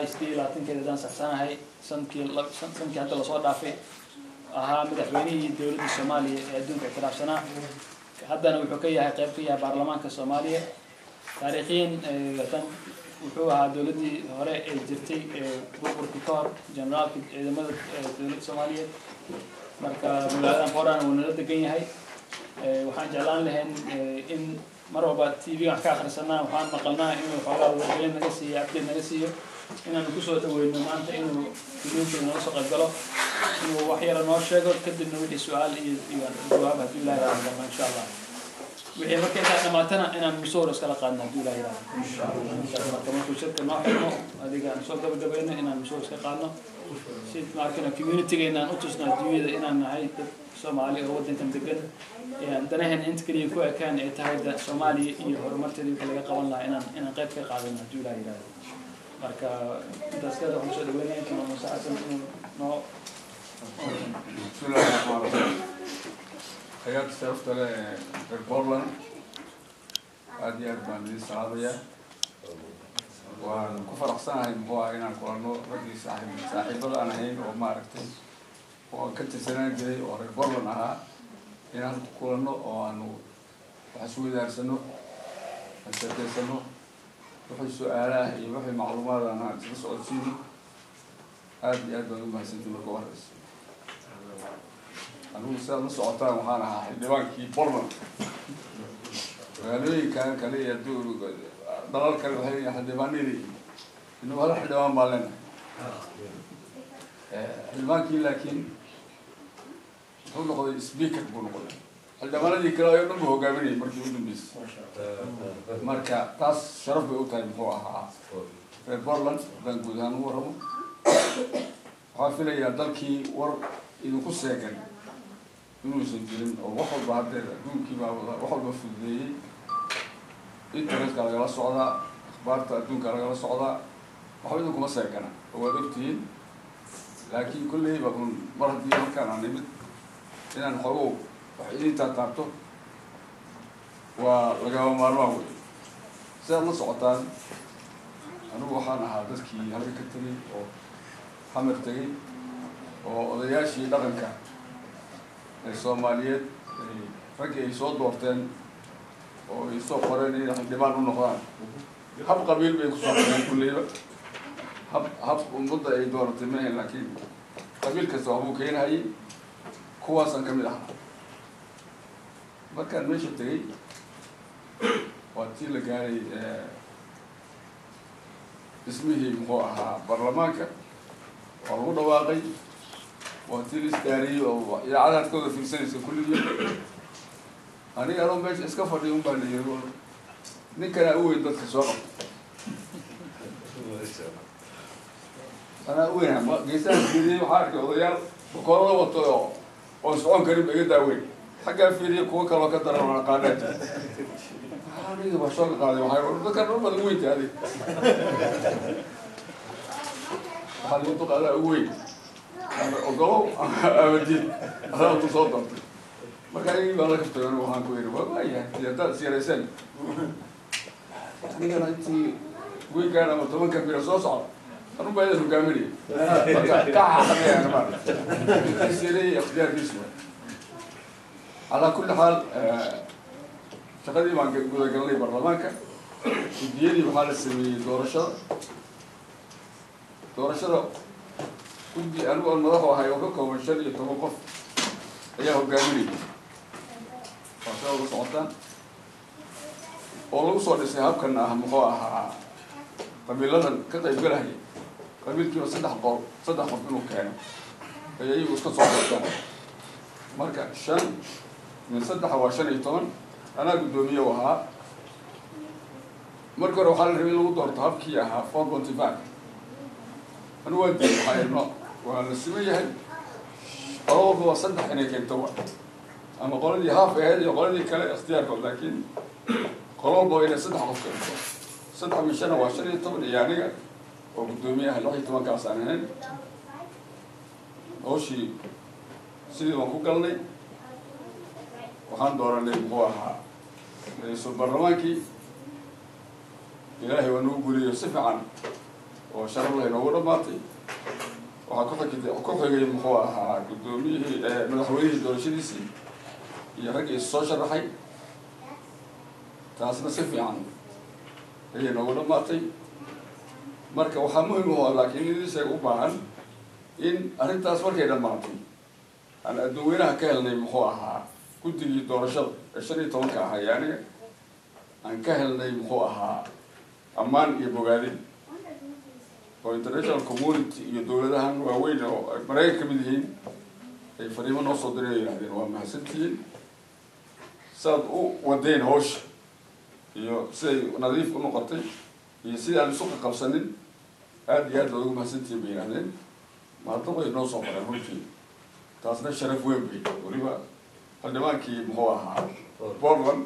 28-keeda haddaan saxsanahay, sanadkii hadda lasoo dhaafay ahaa madaxweynihii dowladda Soomaaliya ee adduunka ictiraafsanaa. Haddana wuxuu ka yahay qayb ka yahay baarlamaanka Soomaaliya. Taariikhiyan hadan wuxuu ahaa dowladdii hore ee jirtay ee burburkii ka hor generaalka ciidamada dowladda Soomaaliyeed. Marka magaaladan Portland wuu nala degan yahay. Waxaan jeclaan lahayn in mar walba TV wax ka akhrisanaa, waxaan maqalnaa inuu xoogaa wargelin naga siiyo, update naga siiyo, inaanu kusoo dhaweyno maanta inuu community nala soo qayb galo, inuu wax yara noo sheego, kadibna wixii su-aal iyo jawaab haddii Ilahi raali insha Allah. Wixii marka intaa dhamaatana inaan musawir iskala qaadno haddii Ilahi yiraahdo. Marka markuu shirka noo xirmo, adiga aan soo gabagabayno, inaan musawir iska qaadno si maarkana communitygeena aan u tusno adduunyada inaan nahay dad Soomaali oo waddankan degan, aan danaheena inta keliya ku ekaan ay tahay Soomaaliya iyo horumarteeda wixii laga qaban lahaa inaan qayb ka qaadano haddii Ilahi yiraahdo. Marka intaas kada waxaan kusoo dhaweynaya inta Muuse Xasan inuu noo بسم الله الرحمن الرحيم. Hay'adda sharafta leh ee reer Portland, aad iyo aad baan idin salaamayaa. Waan ku faraxsanahay muxuu ah inaan kulanno raggii saaxiibada aan ahayn oo maaragtay oo aan ka tirsanaan jiray oo reer Portland ahaa, inaan ku kulanno oo aanu wax isweydaarsano, aan sheekeysano, wixii su-aalaah iyo wixii macluumaad aan isla socodsiino. Aad iyo aad baan u mahadsantihi. Marka u horeysa, anigu sidaad la socotaan waxaan ahaa xildhibaankii Portland. Magaalooyinkan kale iyo dalal kale waxay leeyihiin xildhibaanay leeyihiin, inagu hal xildhibaan baan leenahay. Xildhibaankii laakiin wuxuu noqday speaker buu noqday, xildhibaanadii kale ayoo dhan buu hogaaminayay markii u dambeysay. Marka taas sharaf bay u tahay muxuu ahaa reer Portland. Haddaan guud ahaan ugu warramo, waxaan filayaa dalkii war idinku seegan inuusan jirin oo wax walba haddeer adduunkii baa wada wax walba fududeeyey. Internetka lagala socdaa, akhbaarta adduunka lagala socdaa, waxba idinkuma seegana oo waad ogtihiin. Laakiin kolleyba un mar haddii halkaan aan nimid inaan xogow wax idin taataabto waa lagama maarmaan wey. Sidaad la socotaan, anigu waxaan ahaa dadkii halka ka tegey oo Xamar tegey oo odayaashii dhaqanka ee Soomaaliyeed ay raggii ay soo doorteen oo ay soo qoreen inay xildhibaan u noqdaan. Hab qabiil bay kusoo qoreen kulleyba, hab ummadda ay dooratay ma ahayn, laakiin qabiil kasta waxbuu keenhayay. Kuwaasaan ka mid ahaa. Markaan meesha tegey waa tii la gaaray dhismihii muxuu ahaa baarlamaanka, waa lagu dhawaaqay, waa tii la isdaariyey oo idaacadaha adkooda fiirsanaysa kulligii. Aniga anoo meesha iska fadhiya un baa la yiri, "Ninkanaa u weyn dadka soo qabta." Anaa u weynaa ma geesaha fiiriyey, waxaa arkay odayaal bakoorada wato oo oon socon karin ba iga daaweyn. Xaggaa fiiriya, kuwo kaloo ka daran oo aqaanaa jira. Aniga baa soo qaaday, waxay dadkan dhan baad ugu weyntahay adiga. Waxaa lagu duqa adaa ugu weyn, ama ogolow ama diid, adaa ku soo doortay. Marka ayagii baa la kaftay. Anigu waxaan ku yidhi, "Waa waayahay, dee haddaad is yarayseen, anigana intii weynkaan ama 10-ka bilo soo socda anun baa idin hogaaminaya." Marka ka xaqameeyaan maarata is yareeyay ikhtiyaarkiisu waay. Calaa kulli xaal, shaqadii baan gudagalnay baarlamaanka. Guddiyadii waxaa la sameeyey doorashada. Guddi anigu aan madaxu ahay oo ka kooban 15 qof ayaa hogaaminayay, waa sida ula socotaan, oo lagu soo dhisay habkan ah muxuu ahaa qabiiladan ka qaybgalahaya, qabiilkiiba saddex qol saddex qof inuu keeno ay iyagu iska soo doortaan. Marka 5 min 3 waa 15. Anaa guddoomiye u ahaa. Marka hore waxaa la rabay in lagu doorto habkii ahaa 4.5. Anigu waa diiday, waxaa idhi, "No, waa la siman yahay, qolo walba waa saddex inay keento wa ama qoladii haaf ahayd iyo qoladii kale ikhtiyaarkood, laakiin qolo walba waa inay saddex qof keento." 3 min 5 waa 15, iyo aniga oo guddoomiyaha 16-kaas aan ahayn. Hawshii sidii baan ku galnay. Waxaan dooranay muxuu ahaa ra-iisul baarlamaankii. Ilaahay waa nagu guuleeyo, si fiican oo sharaf leh inoogu dhamaatay. Waxaa ku xigay muxuu ahaa guddoomiyihii madaxweynihii doorashadiisii iyo raggii soo sharaxay, taasna si fiican ayay noogu dhamaatay. Marka waxaa muhim u ah laakiin in sheeg u baahan in arrintaas markay dhamaatay aan adduunweynaha ka helnay muxuu ahaa guddigii doorashada ee 15-ka ahaa iyo aniga aan ka helnay muxuu ahaa ammaan iyo bogaadin oo international community iyo dowladahan waaweyn oo Maraykan ka mid yihiin ay fariimo noo soo diray oo yidhahdeen waa mahadsantihiin saad u wadeen hawsha iyo siday nadiif u noqotay iyo sidii aan isu qabsanin, aada iyo aad baad ugu mahadsantihiin bay yidhahdeen. Mahadnaq way noo soo qoreen runtii, taasna sharaf weyn bay weliba xildhibaankii muxuu ahaa Portland.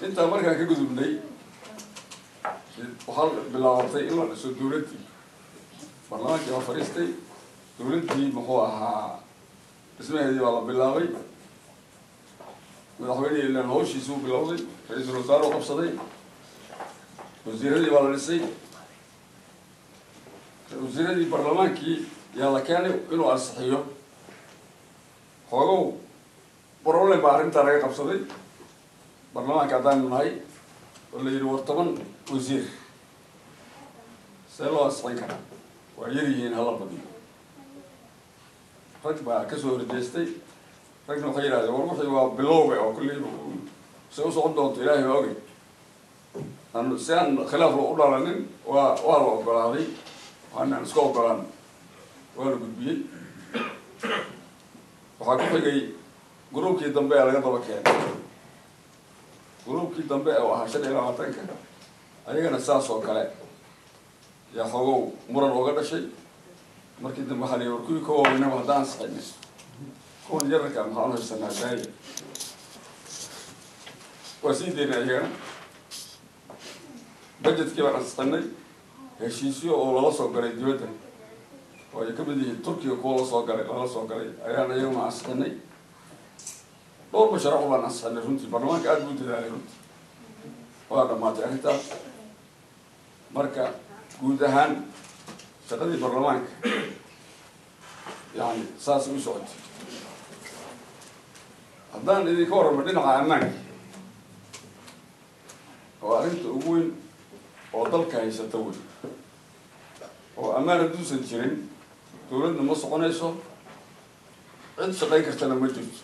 Intaa markaan ka gudubnay waxaa bilaabatay in la dhiso dowladdii. Baarlamaankii baa fadhiistay, dowladdii muxuu ahaa dhismaheedii baa la bilaabay. Madaxweynihii ilaan hawshiisuu bilowday, ra-iisul wasaare u qabsaday, wasiiradii baa la dhisay, wasiiradii baarlamaankii yaa la keenay inuu ansixiyo. Xoogow problem baa arrintaa laga qabsaday baarlamaanka haddaanu nahay, oo la yidhi war 10 wasiir see loo ansixin karaa, waa yar yihiin, hala badiyo. Rag baa kasoo horjeestay, ragna waxay yidhahdeen war wixii waa bilowga oo kulley se u socon doonto Ilaahay baa ogay, aan si aan khilaaf u dhalanin waa la ogolaaday, waxaanaan iska ogolaan waa la gudbiyey. Waxaa ku xigay gruubkii dambe ee laga daba keenay, gruubkii dambe oo ahaa 25-ka, ayagana saas oo kale yaa xoogow muran ooga dhashay. Markii dambe waxaa la yidhi war kuwii ka waaweynaba haddaan ansixinin kuwan yararka maxaan u haysanaa daaya, waa sii deynay ayagana. Budgetkii baan ansixinay, heshiisyo oo lala soo galay dibadda oo ay ka mid yihiin Turkiga kuwa lasoo galay lala soo galay ayaan iyaguna ansixinay. Dhowr mashruuc baan ansixinay runtii, baarlamaanka aada buu dadaalay runtii, waa dhamaatay arrintaas. Marka guud ahaan shaqadii baarlamaanka yani saas u socotay. Haddaan idinka warramo dhinaca ammaanka oo arrinta ugu weyn oo dalka haysata wey, oo ammaan hadduusan jirin dowladna ma soconayso, cid shaqayn kartana ma jirto,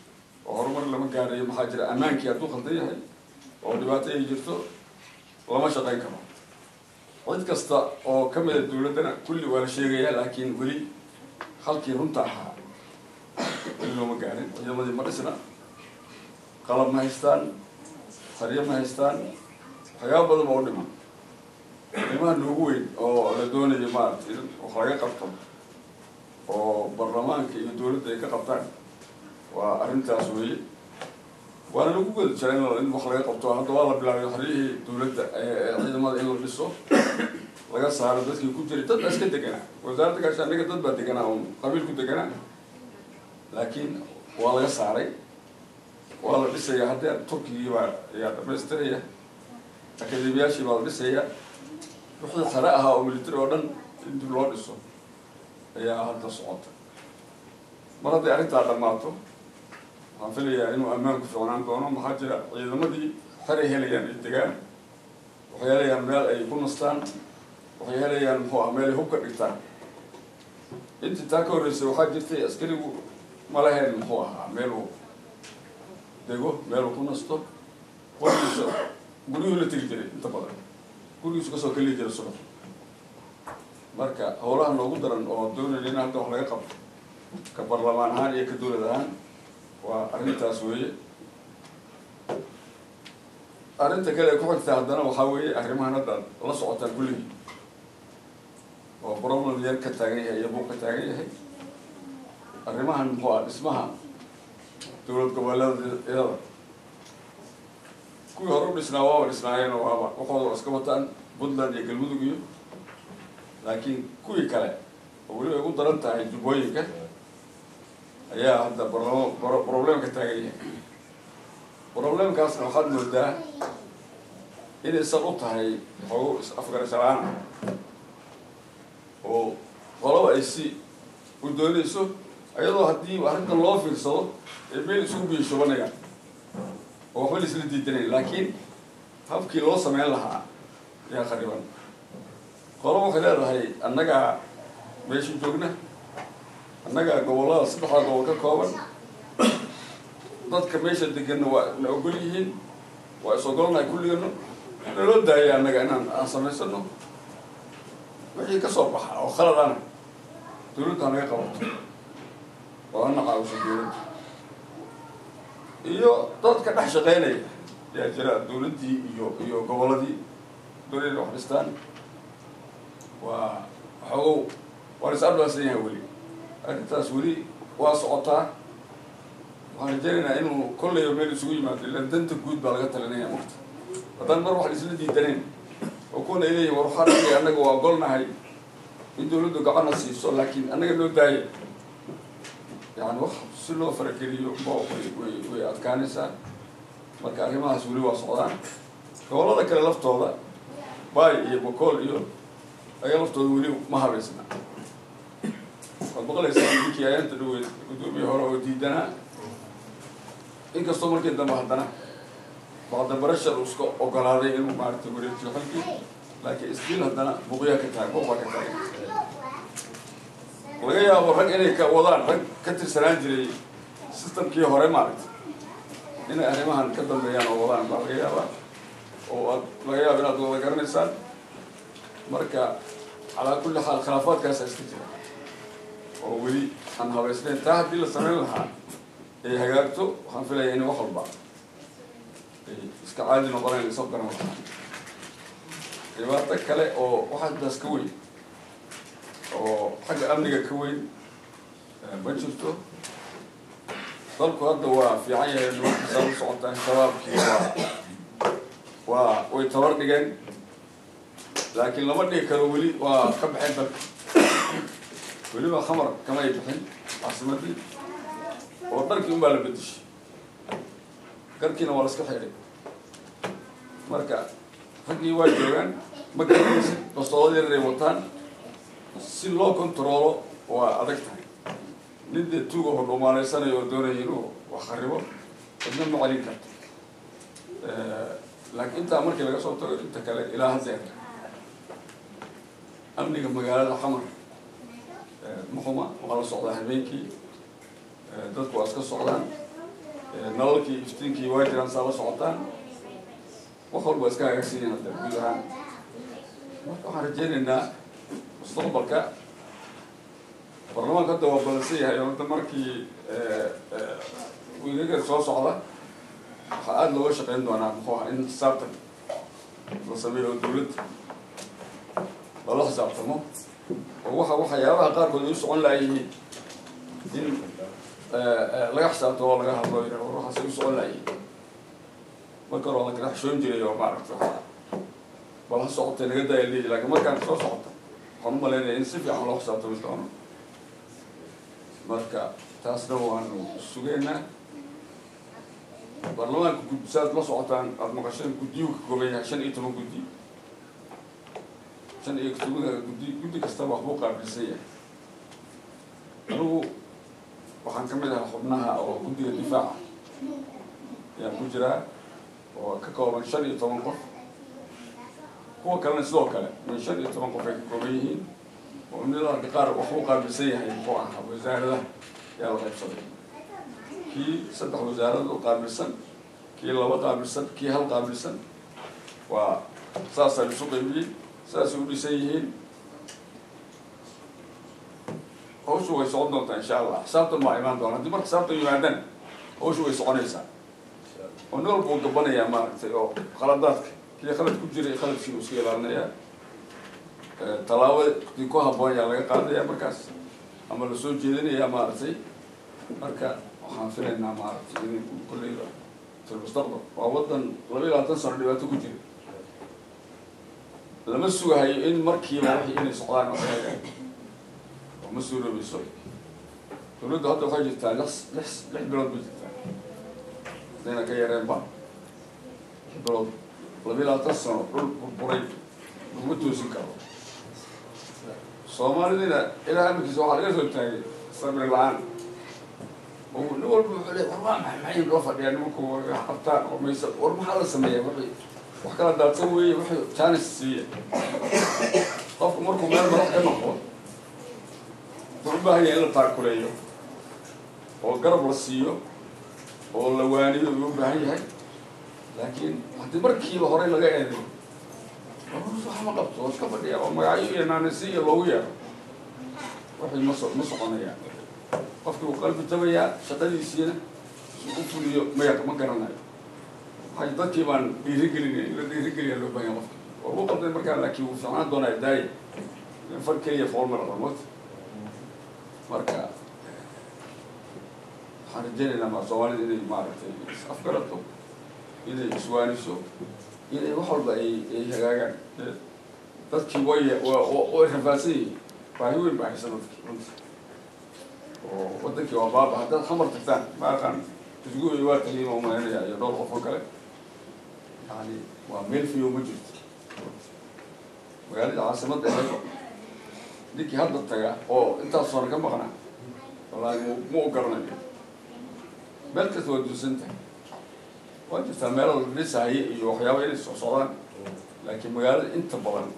oo horumar lama gaarayo. Maxaa jira ammaankii hadduu khaldan yahay oo dhibaato ay jirto lama shaqayn karo. Cid kasta oo ka mida dowladdana kulli waa la sheegayaa, laakiin weli halkii runta ahaa weli looma gaarin. Ciidamadii ma dhisna, qalab ma haystaan, xeryo ma haystaan, waxyaaba badan baa u dhiman. Arrimaha noogu weyn oo la doonayo maaragtay in wax laga qabto oo baarlamaanka iyo dowladda ay ka qabtaan waa arrintaas weeye, waana lagu guda jira in wax laga qabto. Hadda waa la bilaabay xeryihii dowladda ee ciidamada in la dhiso, laga saaro dadkii ku jiray. Dad baa iska deganaa wasaaradda gaashaandhigga, dad baa deganaa oo qabiil ku deganaa, laakiin waa laga saaray, waa la dhisaya. Hadda Turkigii baa ayaa dhamaystiraya, akademiyaashii baa la dhisaya, wixii xere ahaa oo military oo dhan in dib loo dhiso ayaa hadda socota. Mar hadday arrintaa dhammaato waxaan filayaa inuu ammaanku fiicnaan doono. Maxaa jira ciidamadii xeray helayaan ay degaan, waxay helayaan meel ay ku nastaan, waxay helayaan muxuu ah meel ay hub ka dhigtaan. Intii taa ka horreysay waxaa jirtay askarigu ma lahayn muxuu ahaa meel uu dego, meel uu ku nasto, qorigiisa guryuhu la tegi jiray, inta badan gurigiisu kasoo keliyi jiray subax. Marka howlaha noogu daran oo doonayna in hadda wax laga qabto ka baarlamaan ahaan iyo ka dowlad ahaan waa arrintaas weeye. Arrinta kale ee ku xigta haddana waxaa weeye arrimahan hadda aad la socotaan kulligii oo problem yar ka taagan yahay iyo buuq ka taagan yahay, arrimahan muxuu ah dhismaha dowlad goboleedyada. Kuwii hore u dhisnaa waaba dhisnaayeen oo waaba waxooda waa iska wataan Puntland iyo Galmudug iyo, laakiin kuwii kale oo weliba ay ugu daran tahay Jubbooyinka ayaa hadda problem ka taagan yahay. Problemkaasna waxaad moodaa inay sal u tahay xoogo is afgarasho la-aan oo qolaba ay si u doonayso, iyadoo haddii arrintan loo fiirsado ay meel isugu biyo shubanayaan oo waxba la isla diidanayn, laakiin habkii loo sameyn lahaa ayaa khariban. Qolaba waxay leedahay annagaa meesha joogna, annagaa gobollada saddexda gobol ka kooban, dadka meesha deganna waa na ogol yihiin, waa is ogolnahay kulligano, naloo daayay annaga inaan aan samaysano, wixii ka soo baxa oo khaladana dawladdu ha naga qabato oo hana caawiso dawladdu. Iyo dadka dhex shaqeynaya ayaa jira, dawladdii iyo gobolladii doonayna wax dhistaan. Waa waxoogow waa la is afdhaafsan yahay weli, arrintaas weli waa socotaa. Waxaan rajaynaynaa inuu kolleyba meel isugu yimaado, ilaan danta guud baa laga talinaya marta. Haddaan mar wax la isla diidanayn oo kuwana ay leeyihin war waxaa dhigay annaga waa ogolnahay in dawladdu gacanna siiso, laakiin annaga noo daaya, yani wax si loo farageliyo ma way adkaanaysaa. Marka arrimahaas weli waa socdaan. Gobollada kale laftooda, Baay iyo Bokool iyo ayaga laftooda weli ma habeysna. Waad maqlaysaa ninkii ayaanta dhaweyd guddoomiye hore oo diidanaa, inkastoo markii dambe haddana bacda barashar uu iska ogolaaday inuu maaragtay wareejiyo xilkii, laakiin isdiil haddana buuqyaa ka taagan, buuq baa ka taagan. Laga yaabo rag inay ka wadaan, rag ka tirsanaan jiray systemkii hore maaragtay inay arrimahan ka dambeeyaan oo wadaan baa laga yaabaa, oo aad laga yaabo inaad wada garanaysaan. Marka calaa kulli xaal khilaafaadkaasa iska jira oo weli aan habaysnayn. Taa haddii la samayn lahaa ay hagaagto, waxaan filaya in wax walba ay iska caadi noqonayn, isoo garan lahaa. Dhibaato kale oo waxaadaas ka weyn oo xagga amniga ka weyn ma jirto. Dalku hadda waa fiican yahay, nimankiisaa u socotaan, shabaabkii waa way tabar dhigeen, laakiin lama dhigi karo weli waa ka baxeen dalka. Weliba Xamar kama ay bixin caasimadii, oo dharkii un baa la bedeshay, garkiina waa la iska xidhay. Marka raggii waa joogaan, ma garanaysid, bastoolad yaray wataan, si loo kontaroolo waa adag tahay. Nin dee tuuga oo dhumaaleysanayo oo doonaya inuu wax kharibo cidna ma celin karto. Laakiin intaa markii laga soo tago, inta kale ilaa haddeer amniga magaalada Xamar ma xuma. Waa la socdaa habeenkii, dadku waa iska socdaan, nalalkii iftiinkii waa jiraan, saa la socotaan, wax walba waa iska hagaagsan yihiin hadda guud ahaan. Marka waxaan rajaynaynaa mustaqbalka baarlamaanka hadda waa balansan yahay, oo hadda markii wiigaga soo socda waxaa aada looga shaqeyn doonaa muxuu ahaa in xisaabtan la sameeyo oo dawladda lala xisaabtamo, oo waxa waxyaabaha qaarkood ay u socon laayihiin in laga xisaabtamo oo laga hadlo, war waxaas ay u socon laayihiin. Marka hore waa la kala xishoon jiray oo maaragta bal ha socotay naga daaya leeyi, laakiin markaan soo socota waxaan u malaynaya in si fiican loo xisaabtami doono. Marka taasna waanu sugaynaa. Baarlamaanka gud saad la socotaan, aada maqasheen, guddiyuu ka kooban yahay 15 guddi. 15-ka guddi, guddi kastaba waxbuu qaabilsan yahay. Anigu waxaan ka mid ahaa xubnaha oo guddiga difaaca ayaan ku jiraa oo ka kooban 15 qof. Kuwa kalena sidoo kale min 15 qof ay ka kooban yihiin, oo nidaamka qaar waxbuu qaabilsan yahay muxuu ahaa wasaaradaha ayaa la qaybsaday, kii 3 wasaarad u qaabilsan, kii 2 qaabilsan, kii 1 qaabilsan, waa saasaa laisu qaybiyey, saasay u dhisan yihiin. Hawshu way socon doontaa insha Allah, xisaabtan waa imaan doona. Haddii mar xisaabtan yimaadana hawshu way soconaysaa, oo nin walba uu gabanayaa maaragtay, oo khaladaadka kii khalad ku jiray khaladkii uu iska ilaalinayaa, tallaabadii ku habboon ayaa laga qaadaya markaas ama lasoo jeedinayaa maaragtay. Marka waxaan filaynaa maaragtay in kolleyba fil mustaqbal, waa waddan 22 sano dhibaato ku jira, lama sugahayo in markiiba wixii inay socdaan oo oo ma suuroobayso. Dawladdu hadda waxay jirtaa lix bilood bay jirtaa. Haddayna ka yareenba 6 bilood, 22 sano dhul burburay laguma toosin karo. Soomaalidina ilaa amarkiisa waxaa laga soo taagay sabri la-aan, oo nin walba wuxuu leey, "War waa maxay? Maxay loo fadhiyaa nimanku wax qabtaan oo maysa? War maxaa la sameeyaa?" Wixii wax kala daadsan weeye. Wixii chance siiya qofku markuu meel madax ka noqdo, wuxuu u baahan yahay in la taakuleeyo oo garab la siiyo oo la waaniyo ayuu u baahan yahay. Laakiin haddii markiiba horey laga eeday, "Wax ma qabto, waa iska fadhiya," oo magacyo iyo naanisi iyo loogu yeero, waxay ma soconayaan. Qofkii uu qalbi jabayaa, shaqadiisiina si u fuliyo maya ma garanayo. Waxay dadkii baan dhiirigelinay, in la dhiirigeliya loo baahan yahay qofki. Waa ugu qalday markaan, laakiin wuu fiicnaan doonaa. Daaya, in far keliya fool ma dhaqan mota. Marka waxaan rajaynaynaa ma Soomaalida inay maaragtay is afgarato, inay iswaaniso, inay wax walba ay hagaagaan. Dadkii way rafaadsan yihiin, baahi weyn baa haysa dadkii runtii, oo wadankii waa baaba. Haddaad Xamar tagtaan, ma aqaan, isguy waa tagay baan umalaynaya iyo dhowr qof oo kale, yani waa meel fiyo ma jirto. Magaalada caasimadda ahayd, ninkii hadda taga oo intaas sano ka maqnaa, wallahi ma u garanayo. Meel kasta waa duusan tahay. Waa jirtaa meelo la dhisahaye iyo waxyaaba inay soo socdaan, laakiin magaalada inta badan